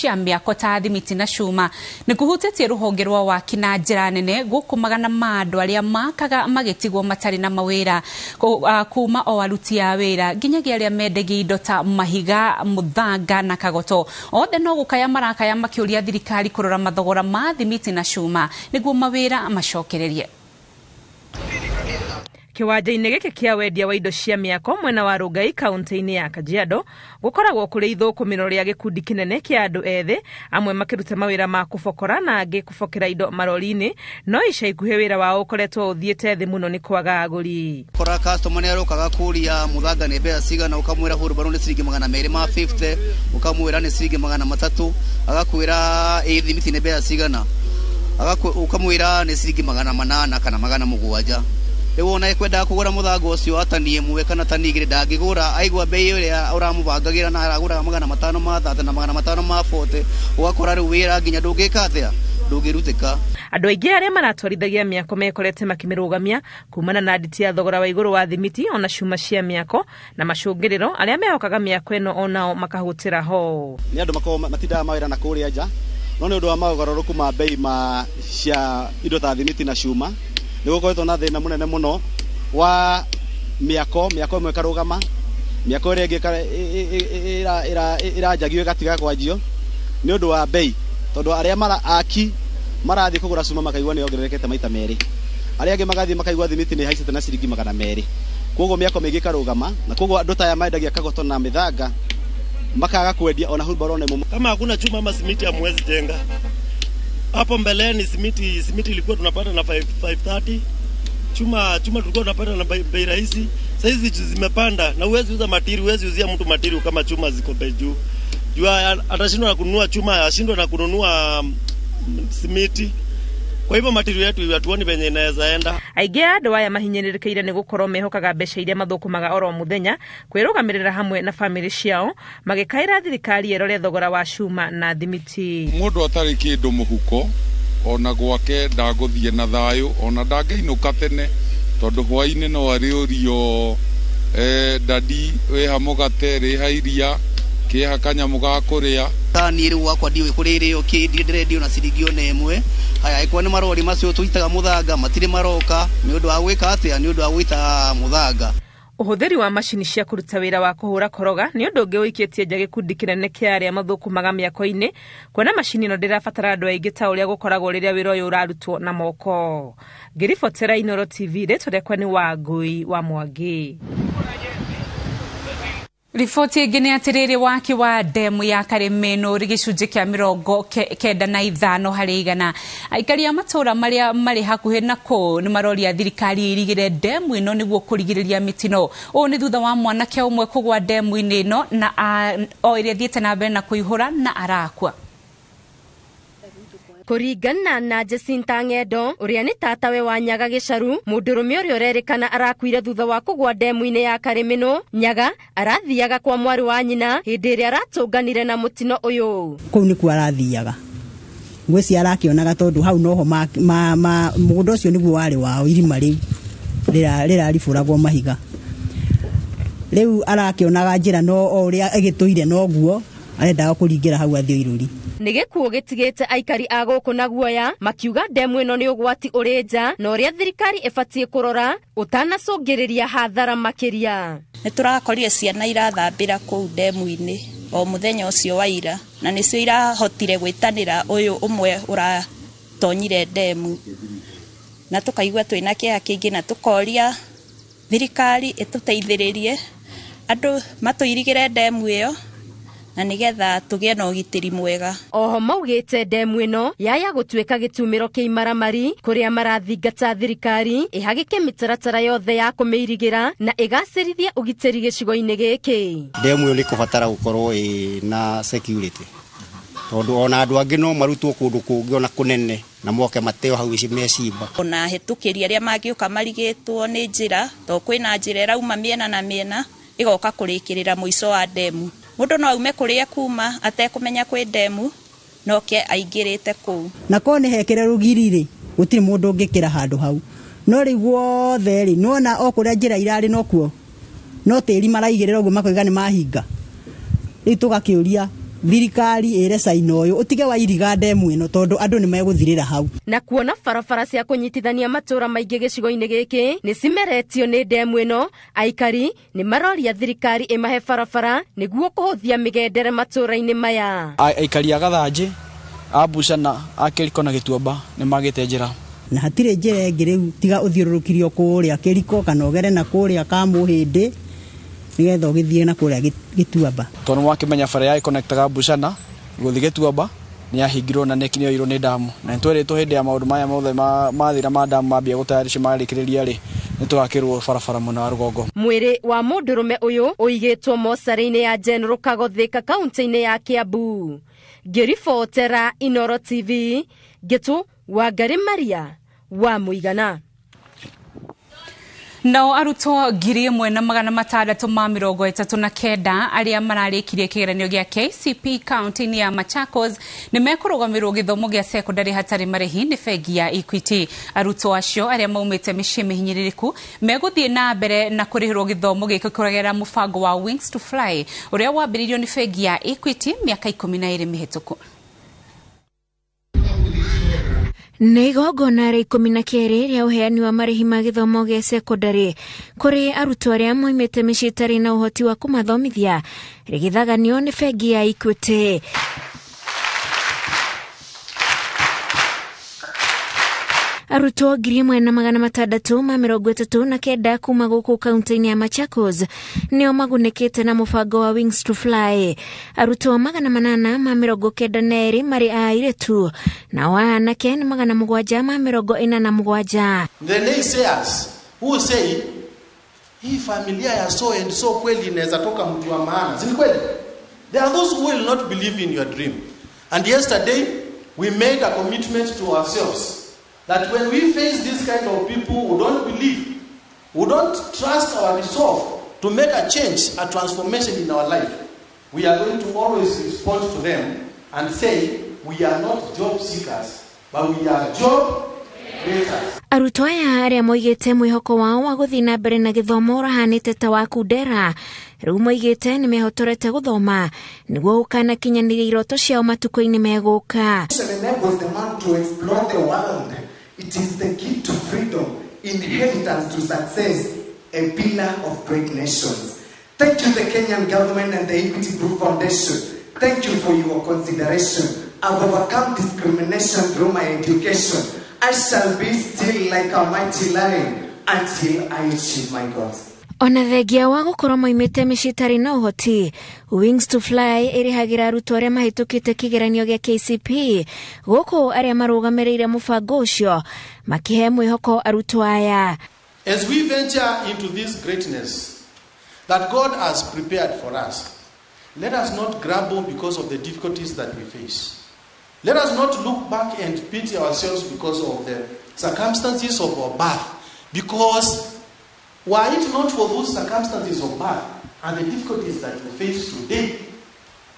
Cia mĩako ta thimiti na cuma nĩ kũhutĩtie rũhonge rwa waki na njĩra nene, gũkũ magana ma andũ arĩa makaga magĩtigwo matarĩ na mawĩra, kuma o aruti a wĩra nginyagia arĩa mendagia indo ta mahiga, mũthanga na kagoto. Othe no gũkaya marakaya makĩũria thirikari kũrora mathogora ma thimiti na cuma nĩguo mawĩra macokererie. Kĩwanja-inĩ gĩkĩ kĩa wendia wa indo cia mĩako mwena wa Rongai, kaunti-inĩ ya Kajiado, gũkoragwo kũrĩ ithũkũmĩro rĩa gĩkundi kĩnene kĩa andũ ethĩ, amwe makĩruta mawĩra ma kũbokora na angĩ kũbokera indo marori-inĩ. No ica ikuhĩ wĩra wao ũkoretwo ũthiĩte thĩ mũno nĩ kwaga agũri. Kora customer nĩ arokaga kũria mũthanga nĩ mbeca cigana, ũkamwĩra hurubaro nĩ ciringi 250, ũkamwĩra nĩ ciringi 300, agakwĩra ĩ thimiti nĩ mbeca cigana, ũkamwĩra nĩ ciringi 800 kana 700. Rĩu ona ekwendaga kũgũra mũthanga ũcio atani 1 kana tani 2 ndangĩgũra, aigua bei ĩrĩa ũramũbangagĩra na aragũraga 530 na 540, ũgakora rĩu wĩra nginya ndũngĩka atĩa, ndũngĩrutĩka. Andũ aingĩ arĩa maratwarithagia mĩako mekorete makĩmĩrũgamia kumana na nditi ya thogora wa igũrũ wa thimiti ona cuma cia mĩako, na macũngĩrĩro arĩa mehokaga mĩako ĩno onao makahũtĩra ho. Nĩ andũ makoragwo matindaga mawĩra na kũrĩa nja, no nĩ ũndũ wa mogarũrũku ma bei ma cia indo ta thimiti na cuma, nĩ gũkoretwo na thĩna mũnene mũno wa mĩako. Mĩako ĩmwe ĩkarũgama, mĩako ĩrĩa ĩngĩ ĩranjagio ĩgatiga kwanjio nĩ ũndũ wa bei, tondũ arĩa mara aki marathiĩ kũgũra cuma makaigua nĩ yongererekete maita merĩ, arĩa angĩ magathiĩ makaigua thimiti nĩ ĩhaicĩte na ciringi 200. Koguo mĩako mĩingĩ ĩkarũgama, na koguo andũ ta aya mendagia kagoto na mĩthanga makaga kwendia ona hurubaro na ĩmwe. Kama hakuna chuma ama simiti hamwezi jenga. Hapo mbeleni simiti ilikuwa tunapata na 530, chuma tulikuwa tunapata na bei rahisi. Sasa hizi zimepanda na huwezi uza matiri, huwezi uzia mtu matiri kama chuma ziko bei juu. Jua atashindwa na kununua chuma, ashindwa na kununua simiti. Kwa hivyo matiri yetu hatuoni venye inaweza enda. Aingĩ a andũ aya mahinyĩrĩrĩkĩire nĩ gũkorwo mehokaga mbeca iria mathũkũmaga oro mũthenya kwĩrũgamĩrĩra hamwe na bamĩrĩ ciao, magĩkaĩra thirikari ĩrore thogora wa cuma na thimiti. Mũndũ atarĩ kĩndũ mũhuko ona gwake ndagũthiĩ na thayũ, ona ndangĩinũka tene tondũ hwaĩ-inĩ no arĩũrio, dadi wĩha mũgate, rĩha iria, kĩha kanyamũ ga kũrĩa. Niĩ rĩu gwakwa ndiũĩ kũrĩa irio kĩ, ndirĩ ndĩrendio na ciringi ona 1. Haya, ĩkorwo nĩ marori macio tũitaga mũthanga matirĩ maroka nĩ ũndũ wa gwĩka atĩa, nĩ ũndũ wa gũita mũthanga. Ũhũthĩri wa macini cia kũruta wĩra wa kũhũra koroga nĩ ũndũ ũngĩ ũikĩtie nja gĩkundi kĩnene kĩa arĩa mathũkũmaga mĩako-inĩ, kuona macini ĩno ndĩrabatara andũ aingĩ ta ũrĩa gũkoragwo rĩrĩa wĩra ũyũ ũrarutwo na moko. Ngĩribotera Inooro TV, rĩtwa rĩakwa nĩ Wangũi wa Mwangi. Riboti ĩngĩ nĩ atĩrĩrĩ, waki wa ndemu ya Karĩmĩnũ ũrĩ gĩcunjĩ kĩa 95 harĩ igana. Aikari a matũũra marĩa marĩ hakuhĩ na kũu nĩ maroria thirikari ĩrigĩre ndemu ĩno nĩguo kũrigĩrĩria mĩtino. Ũũ nĩ thutha wa mwanake ũmwe kũgwa ndemu-inĩ ĩno na o ĩrĩa ĩthiĩte na mbere na kũihũra na arakua. Kũringana na Jacinta Ng'endo ũrĩa nĩ tatawe wa Nyaga Gĩcaru, mũndũrũme ũrĩa ũrerĩkana arakuire thutha wa kũgwa ndemu-inĩ ya Karĩmĩnũ. Nyaga arathiaga kwa mwarĩ wa nyina hĩndĩ ĩrĩa aratũnganire na mũtino ũyũ. Kũu nĩkuo arathiaga, ngwĩciria arakĩonaga tondũ hau noho mũgũnda ũcio nĩguo warĩ wao, irima rĩu rĩraribũragwo mahiga. Rĩu arakĩonaga njĩra no o ũrĩa ĩgĩtũire noguo arendaga kũringĩra hau athiĩ irũri. Nĩ gĩkuũ gĩtigĩte aikari a gũkũ na guoya, makiuga ndemu ĩno nĩ ũgwati ũrĩ nja na ũrĩa thirikari ĩbatiĩ kũrora ũtanacũngĩrĩria hathara makĩria. Nĩ tũrakorire ciana irathambĩra kũu ndemu-inĩ o mũthenya ũcio wa ira, na nĩcio irahotire gwĩtanĩra ũyũ ũmwe ũratonyire ndemu, na tũkaigua twĩna kĩeha kĩingĩ na tũkoria thirikari ĩtũteithĩrĩrie andũ matũirigĩre ndemu ĩyo na nĩgetha tũgĩe na ũgitĩri mwega. Oho maugĩte ndemu ĩno yaya gũtuĩka gĩtumĩro kĩa imaramari kũrĩa marathingata thirikari ĩhagĩke mĩtaratara yothe ya kũmĩirigĩra na ĩgacĩrithie ũgitĩri gĩcigo-inĩ gĩkĩ. Ndemu ĩyo nĩ ĩkũbatara gũkorwo ĩna security tondũ ona andũ angĩ no marutwo kũndũ kũngĩ ona kũnene na moke mateo hau mecimba. Ona ahĩtũkĩri arĩa mangĩũka marigĩtwo nĩ njĩra, tondũ kwĩna njĩra ĩrauma mĩena na mĩena ĩgoka kũrĩkĩrĩra mũico wa ndemu. Mũndũ no aume kũrĩa kuma atekũmenya kwĩ ndemu noke aingĩrĩte kũu. Na korwo nĩ hekĩre rũgiri rĩ, gũtirĩ mũndũ ũngĩkĩra handũ hau. No rĩu guothe rĩ, nĩwona o kũrĩa njĩra irarĩ nokuo, no tĩri maraigĩrĩra ũguo makoiga nĩ mahinga. Rĩu tũgakĩũria Thirikari ĩre caina ũyũ ũtige wa iriga ndemu ĩno tondũ andũ nĩ megũthirĩra hau. Na kuona barabara cia kũnyitithania matũra maingĩ gĩcigo-inĩ gĩkĩ nĩ cimeretio nĩ ndemu ĩno, aikari nĩ maroria thirikari ĩmahe barabara nĩguo kũhũthia mĩgendere matũra-inĩ maya. Aikari a Gathanjĩ, a Bucana, a Kĩriko na Gĩtuamba nĩ magĩte njĩra. Na hatirĩ njĩra ĩngĩ rĩu tiga ũthiũrũrũkirio kũrĩa Kĩriko kana ũgere na kũrĩa Kamũhĩndĩ nĩgetha ũgĩthiĩ na kũrĩa Gĩtuamba. Tondũ mwakĩmenya bara ya ĩkonektaga Bucana gũthiĩ Gĩtuamba nĩ yahingirwo na nĩ yoirwo nĩ damu, na nĩtwerĩtwo hĩndĩ ya maũndũ maya mothe mathira ma damu mambia gũtayarĩcio marĩkĩrĩria rĩ, nĩtũgakĩrwo barabara mwena wa rũgongo. Mwĩrĩ wa mũndũrũme ũyũ ũigĩtwo mocarĩ-inĩ ya General Kago Thika kaunti-inĩ ya Kiambu. Ngĩribotera Inoro TV, Ngĩtũ Wangari Maria wa Mũigana. Nao arutwo 1639 arĩa mararĩkirie kĩgeranio gĩa KCPE kaunti-inĩ ya Machakos nĩ mekũrũgamĩrwo gĩthomo gĩa sekondarĩ hatarĩ marĩhi nĩ bengi ya Equity. Arutwo acio arĩa maumĩte mĩciĩ mĩhinyĩrĩrĩku megũthiĩ na mbere na kũrĩhĩrwo gĩthomo gĩkĩ kũgerera mũbango wa Wings to Fly ũrĩa wambĩrĩirio nĩ bengi ya Equity mĩaka 12 mĩhĩtũku. Nĩ igongona rĩa 12 rĩa ũheani wa marĩhi ma gĩthomo gĩa sekondarĩ kũrĩ arutwo arĩa moimĩte mĩciĩ ĩtarĩ na ũhoti wa kũmathomithia rĩgĩthaganio nĩ bengi ya Equity. Arutwo 1639 kuma gũkũ kaunti-inĩ ya Machakos nĩo magunĩkĩte na mũbango wa Wings to Fly. Arutwo 892 marĩ a airĩtu nao anake nĩ 747. The naysayers who say hii familia ya so and so kweli inaweza toka mtu wa maana. Si kweli? There are those who will not believe in your dream. And yesterday we made a commitment to ourselves that when we face this kind of people who don't believe, who don't trust our resolve to make a change, a transformation in our life, we are going to always respond to them and say, we are not job seekers, but we are job creators. Arutwo aya arĩa moigĩte mwĩhoko wao wa gũthiĩ na mbere na gĩthomo ũrahanĩte ta wa Kundera rĩu moigĩte nĩ mehotorete gũthoma nĩguo gũkanakinyanĩria iroto ciao matukũ-inĩ megũka. Enables the man to explore the world. It is the key to freedom, inheritance to success, a pillar of great nations. Thank you, the Kenyan government and the Equity Group Foundation. Thank you for your consideration. I've overcome discrimination through my education. I shall be still like a mighty lion until I achieve my goals. Ona thengia wa gũkorwo moimĩte mĩciĩ ĩtarĩ na ũhoti, Wings to Fly ĩrĩhagĩra arutwo arĩa mahĩtũkĩte kĩgeranio gĩa KCPE gũkũ arĩa marũgamĩrĩire mũbango ũcio makĩhe mwĩhoko arutwo aya. As we venture into this greatness that God has prepared for us, let us not grumble because of the difficulties that we face. Let us not look back and pity ourselves because of the circumstances of our birth, because were it not for those circumstances of birth and the difficulties that you face today,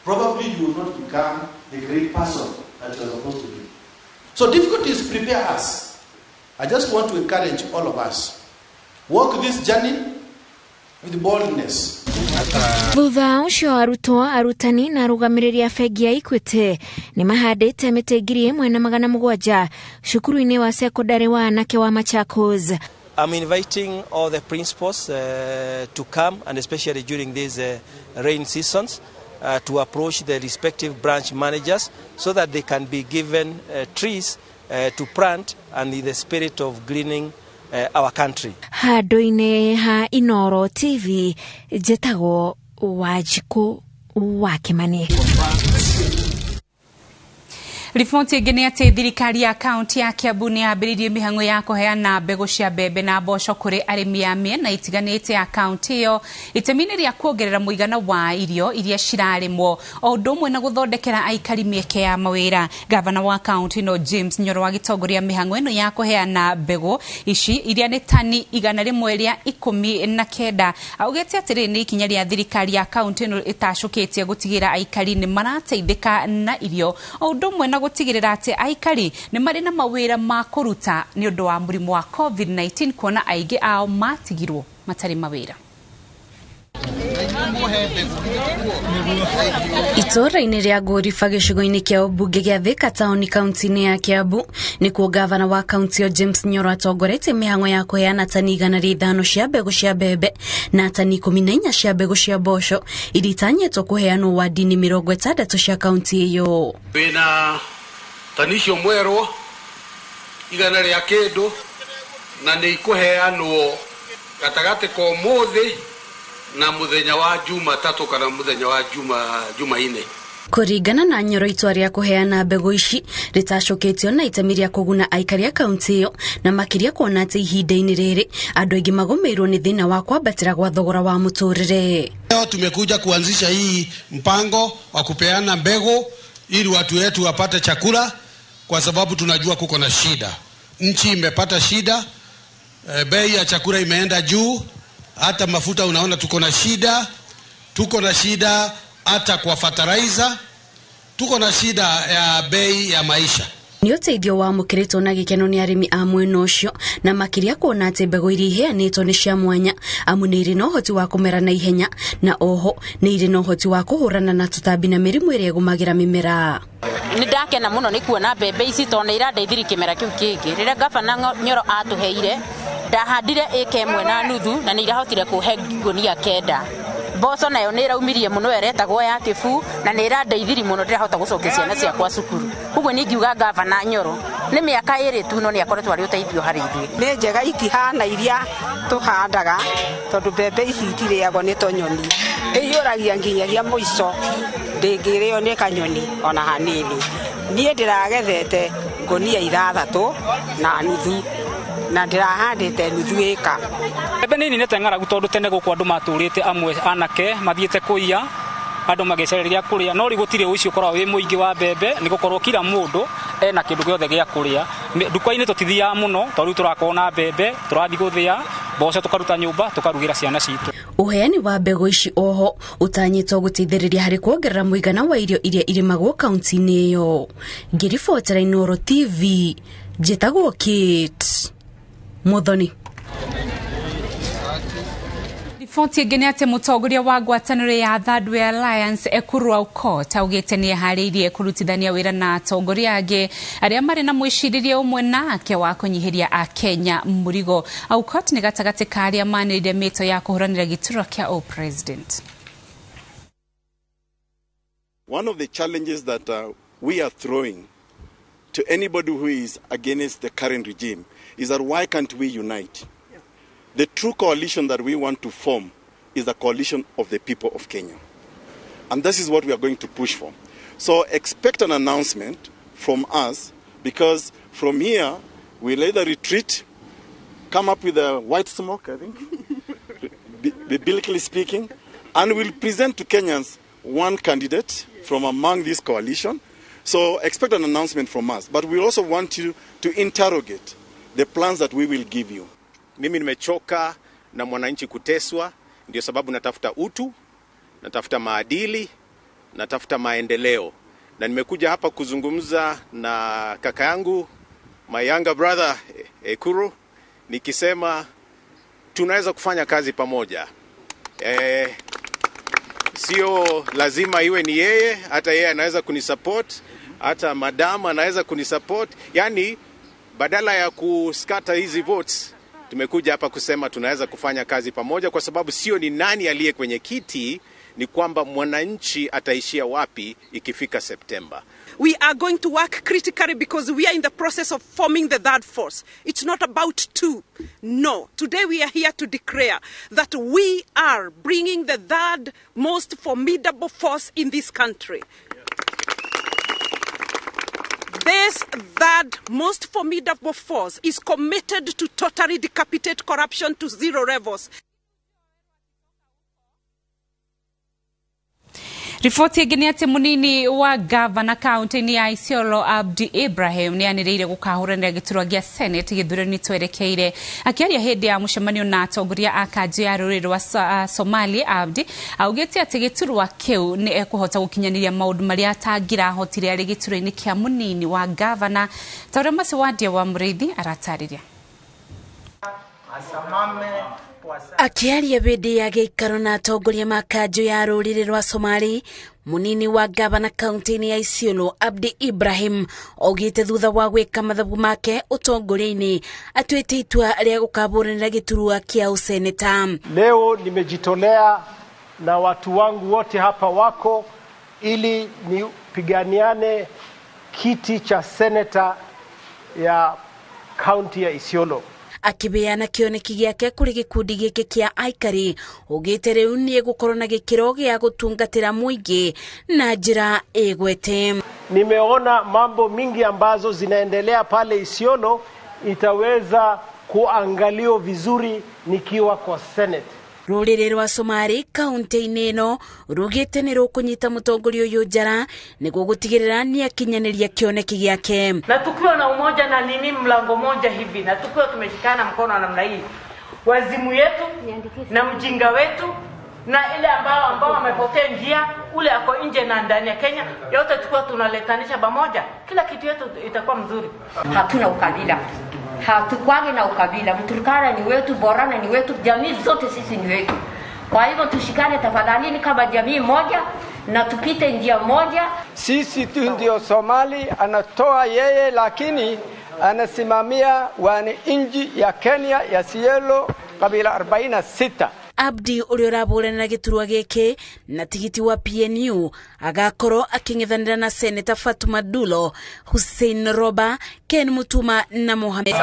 probably you will not become the great person that you are supposed to be. So difficulties prepare us. I just want to encourage all of us. Walk this journey with boldness. Thutha ũcio arutwo, arutani na arũgamĩrĩri a bengi ya Equity nĩ mahandĩte mĩtĩ 1700 cukuru-inĩ wa sekondarĩ wa anake wa Machakos. I'm inviting all the principals to come, and especially during these rain seasons, to approach the respective branch managers so that they can be given trees to plant, and in the spirit of greening our country. Handũ-inĩ ha Inoro TV, njĩtagwo Wanjikũ wa Kĩmani. Riboti ĩngĩ nĩ atĩ thirikari ya kaunti ya Kiambu nĩ yambĩrĩirie mĩhang'o ya kũheana mbegũ cia mbembe na mboco kũrĩ arĩmi a mĩena itiganĩte ya kaunti ĩyo itemi-inĩ rĩa kuongerera mũigana wa irio iria cirarĩmwo o ũndũ ũmwe na gũthondekera aikari mĩeke ya mawĩra. Gavana wa kaunti ĩno James Nyoro agĩtongoria mĩhang'o ĩno ya kũheana mbegũ ici iria nĩ tani 119 augĩte atĩrĩ nĩ ikinya rĩa thirikari ya kaunti ĩno ĩtacũkĩtie gũtigĩra aikari nĩ marateithĩka na irio o ũndũ ũmwe na gũtigĩrĩra atĩ aikari nĩ marĩ na mawĩra ma kũruta nĩ ũndũ wa mũrimũ wa COVID-19 kuona aingĩ ao matigirwo matarĩ mawĩra. Itũũra-inĩ rĩa Ngũriba gĩcigo-inĩ kĩa ũmbunge gĩa Thika taũni kaunti-inĩ ya Kiambu nĩkuo gavana wa kaunti ĩyo James Nyoro atongoretie mĩhang'o ya kũheana tani 105 cia mbegũ cia mbembe na tani 14 cia mbegũ cia mboco iria itanyĩtwo kũheanwo wadi-inĩ 60 cia kaunti ĩyo. Wĩna tani icio mwerwo igana rĩa kĩndũ na nĩ ikũheanwo gatagatĩ ka ũmũthĩ na muthenya wa Jumatatu kana muthenya wa Jumaine. Kũringana na Nyoro, itua rĩa kũheana mbegũ ici rĩtacũkĩtio na itemi rĩa kũguna aikari a kaunti ĩyo na makĩria kuona atĩ ihinda-inĩ rĩrĩ andũ aingĩ magũmĩirwo nĩ thĩna wa kwambatĩra gwa thogora wa mũtũrĩre. Leo tumekuja kuanzisha hii mpango wa kupeana mbegu ili watu wetu wapate chakula, kwa sababu tunajua kuko na shida. Nchi imepata shida, bei ya chakula imeenda juu, hata mafuta unaona tuko na shida, tuko na shida hata kwa fertilizer, tuko na shida ya bei ya maisha. Nĩ ũteithio wamũkĩrĩtwo na gĩkeno nĩ arĩmi a mwena ũcio na makĩria kuona atĩ mbegũ iria iheanĩtwo nĩ cia mwanya amu nĩ irĩ na ũhoti wa kũmera na ihenya na oho nĩ irĩ na ũhoti wa kũhũrana na tũtambi na mĩrimũ ĩrĩa ĩgũmagĩra mĩmera. Nĩ ndakena mũno nĩ kuona mbembe ici tondũ nĩ irandeithirie kĩmera kĩu kĩngĩ. Rĩrĩa gavana Nyoro atũheire ndahandire ĩka 1.5 na nĩ irahotire kũhe ngũnia 9. Mboco nayo nĩ ĩraumirie mũno ĩretagwo ya kĩbuu na nĩ ĩrandeithirie mũno ndĩrahota gũcokia ciana ciakwa cukuru. Ũguo niĩ ngiuga gavana Nyoro nĩ mĩaka 2 tu no nĩ akoretwo arĩ ũteithio harĩ ithuĩ. Nĩ njega itihana iria tũhandaga tondũ mbembe ici itirĩagwo nĩ tũnyoni, ĩiyũragia nginyagia mũico, ndĩngĩrĩo nĩ kanyoni ona hanini. Niĩ ndĩragethete ngũnia 6.5 na ndĩrahandĩte nuthu ĩka. Mbembe nĩ ininĩte ng'aragu tondũ tene gũkũ andũ matũrĩte amwe anake mathiĩte kũiya andũ magĩcereria kũrĩa, no rĩu gũtirĩ ũici ũkoragwo wĩ mũingĩ wa mbembe nĩ gũkorwo kila mũndũ ena kĩndũ gĩothe gĩa kũrĩa. Nduka-inĩ tũtithiaga mũno tondũ rĩu tũrakorwo na mbembe, tũrathiĩ gũthĩa mboco tũkaruta nyũmba tũkarugĩra ciana citũ. Ũheani wa mbegũ ici oho ũtanyĩtwo gũteithĩrĩria harĩ kuongerera mũigana wa irio iria irĩmagwo kaunti-inĩ ĩyo. Ngĩribotera Inooro TV, njĩtagwo Kate Muthoni. Riboti ĩngĩ nĩ atĩ mũtongoria wa ngwatanĩro ya Third Way Alliance Ekuru Aukot augĩte nĩ eharĩirie kũrutithania wĩra na atongoria angĩ arĩa marĩ na mwĩcirĩrie ũmwe nake wa kũnyihĩria Akenya mũrigo. Aukot nĩ gatagatĩ ka arĩa manĩrĩire mĩto ya kũhũranĩra gĩturwa kĩa o-president. One of the challenges that we are throwing to anybody who is against the current regime is that why can't we unite? The true coalition that we want to form is the coalition of the people of Kenya. And this is what we are going to push for. So expect an announcement from us, because from here, we'll either retreat, come up with a white smoke, I think, biblically speaking, and we'll present to Kenyans one candidate from among this coalition. So expect an announcement from us. But we also want you to interrogate the plans that we will give you. Mimi nimechoka na mwananchi kuteswa, ndio sababu natafuta utu, natafuta maadili, natafuta maendeleo. Na nimekuja hapa kuzungumza na kaka yangu, my younger brother Ekuru, nikisema tunaweza kufanya kazi pamoja. Sio lazima iwe ni yeye, hata yeye anaweza kunisupport, hata madam anaweza kunisupport. Yani badala ya kuskata hizi votes, tumekuja hapa kusema tunaweza kufanya kazi pamoja, kwa sababu sio ni nani aliye kwenye kiti, ni kwamba mwananchi ataishia wapi ikifika Septemba. We are going to work critically because we are in the process of forming the third force. It's not about two. No. Today we are here to declare that we are bringing the third most formidable force in this country. This third most formidable force is committed to totally decapitate corruption to zero levels. Riboti ĩngĩ nĩ atĩ mũnini wa gavana kaunti-inĩ ya Isiolo Abdi Ibrahim nĩ anĩrĩire gũkahũranĩra gĩturwa gĩa Senate gĩthurano twerekeire. Akĩaria hĩndĩ ya mũcemanio na atongoria a kanjũ ya rũrĩrĩ rwa Somalia, Abdi augĩte atĩ gĩturwa kĩu nĩ ekũhota gũkinyanĩria maũndũ marĩa atangĩrahotire arĩ gĩturwa-inĩ kĩa mũnini wa gavana, ta ũrĩa Maciwandia wa Mũrĩithi aratarĩria. Akiaria hĩndĩ ya gĩikaro na atongoria ma kanjũ ya rũrĩrĩ rwa Somali, munini wa gavana kaunti-inĩ ya Isiolo Abdi Ibrahim augĩte thutha wa gwĩka mathabu make ũtongoria-inĩ atuĩte itua rĩa gũkabũranĩra gĩturwa kĩa ũseneta. Leo nimejitolea na watu wangu wote hapa wako ili nipiganiane kiti cha seneta ya kaunti ya Isiolo. Akibeana kĩoneki gĩake kũrĩ gĩkundi gĩkĩ kĩa aikari ugĩte rĩu nĩ egũkorwo na gĩkĩro gĩa gũtungatĩra mũingĩ na njĩra ĩgwete. Nimeona mambo mingi ambazo zinaendelea pale Isiolo itaweza kuangaliwa vizuri nikiwa kwa Senate. Rũrĩrĩ rwa Somali kaunti-inĩ ĩno rugĩte nĩ rũkũnyita mũtongoria ũyũ njara nĩguo gũtigĩrĩra nĩ akinyanĩria kĩoneki gĩake. Na tukiwa na umoja na nini mlango moja hivi na tukiwa tumeshikana mkono namna hii, wazimu yetu na mjinga wetu na ile ambao wamepotea njia, ule ako nje na ndani ya Kenya, yote tukiwa tunaletanisha pamoja, kila kitu yetu itakuwa mzuri. Hatuna ukabila, hatukwagi na ukabila. Mturkana ni wetu, Borana ni wetu, jamii zote sisi ni wetu. Kwa hivyo tushikane tafadhalini kama jamii moja na tupite njia moja. Sisi tu ndio Somali, anatoa yeye lakini anasimamia wananchi ya Kenya ya Isiolo kabila 46. Abdi ũrĩa ũrabũranĩra gĩturwa gĩkĩ na tigiti wa PNU agakorwo akĩng'ethanĩra na Seneta Fatuma Dulo, Hussein Roba, Ken Mutuma na Mohamed.